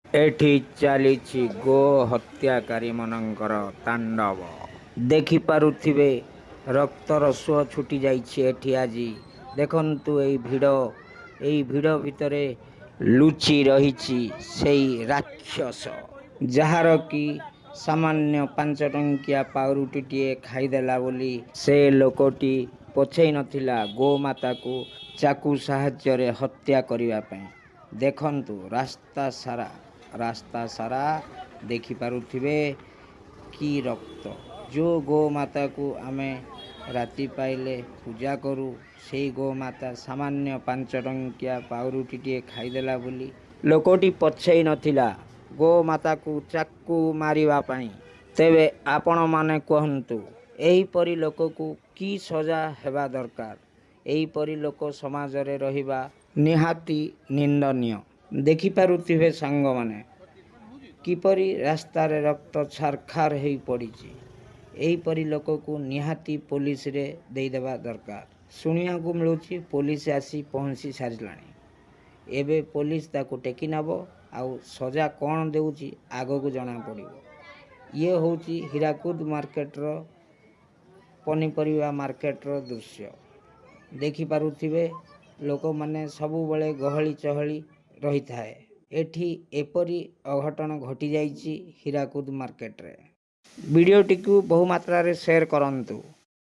ଏଠି ଚାଲିଛି ଗୋ ହତ୍ୟାକାରୀମାନଙ୍କର ତାଣ୍ଡବ। ଦେଖିପାରୁଥିବେ, ରକ୍ତର ସୁଅ ଛୁଟି ଯାଇଛି ଏଠି ଆଜି। ଦେଖନ୍ତୁ ଏଇ ଭିଡ଼, ଏଇ ଭିଡ଼ ଭିତରେ ଲୁଚି ରହିଛି ସେଇ ରାକ୍ଷସ, ଯାହାର କି ସାମାନ୍ୟ 5 ଟଙ୍କିଆ ପାଉରୁଟିଟିଏ ଖାଇଦେଲା ବୋଲି ସେ ଲୋକଟି ପଛେଇ ନଥିଲା ଗୋମାତାକୁ ଚାକୁ ସାହାଯ୍ୟରେ ହତ୍ୟା କରିବା ପାଇଁ। ଦେଖନ୍ତୁ ରାସ୍ତା ସାରା, ରାସ୍ତା ସାରା ଦେଖିପାରୁଥିବେ କି ରକ୍ତ। ଯେଉଁ ଗୋମାତାକୁ ଆମେ ରାତି ପାଇଲେ ପୂଜା କରୁ, ସେଇ ଗୋମାତା ସାମାନ୍ୟ 5 ଟଙ୍କିଆ ପାଉରୁଟିଟିଏ ଖାଇଦେଲା ବୋଲି ଲୋକଟି ପଛେଇ ନଥିଲା ଗୋମାତାକୁ ଚାକୁ ମାରିବା ପାଇଁ। ତେବେ ଆପଣମାନେ କୁହନ୍ତୁ, ଏହିପରି ଲୋକକୁ କି ସଜା ହେବା ଦରକାର? ଏହିପରି ଲୋକ ସମାଜରେ ରହିବା ନିହାତି ନିନ୍ଦନୀୟ। ଦେଖିପାରୁଥିବେ ସାଙ୍ଗମାନେ, କିପରି ରାସ୍ତାରେ ରକ୍ତ ଛାରଖାର ହେଇ ପଡ଼ିଛି। ଏହିପରି ଲୋକକୁ ନିହାତି ପୋଲିସରେ ଦେଇଦେବା ଦରକାର। ଶୁଣିବାକୁ ମିଳୁଛି ପୋଲିସ ଆସି ପହଞ୍ଚି ସାରିଲାଣି। ଏବେ ପୋଲିସ ତାକୁ ଟେକି ନେବ, ଆଉ ସଜା କ'ଣ ଦେଉଛି ଆଗକୁ ଜଣାପଡ଼ିବ। ଇଏ ହେଉଛି ହୀରାକୁଦ ମାର୍କେଟର, ପନିପରିବା ମାର୍କେଟର ଦୃଶ୍ୟ। ଦେଖିପାରୁଥିବେ, ଲୋକମାନେ ସବୁବେଳେ ଗହଳି ଚହଳି ରହିଥାଏ ଏଠି। ଏପରି ଅଘଟଣ ଘଟିଯାଇଛି ହୀରାକୁଦ ମାର୍କେଟରେ। ଭିଡ଼ିଓଟିକୁ ବହୁମାତ୍ରାରେ ସେୟାର କରନ୍ତୁ।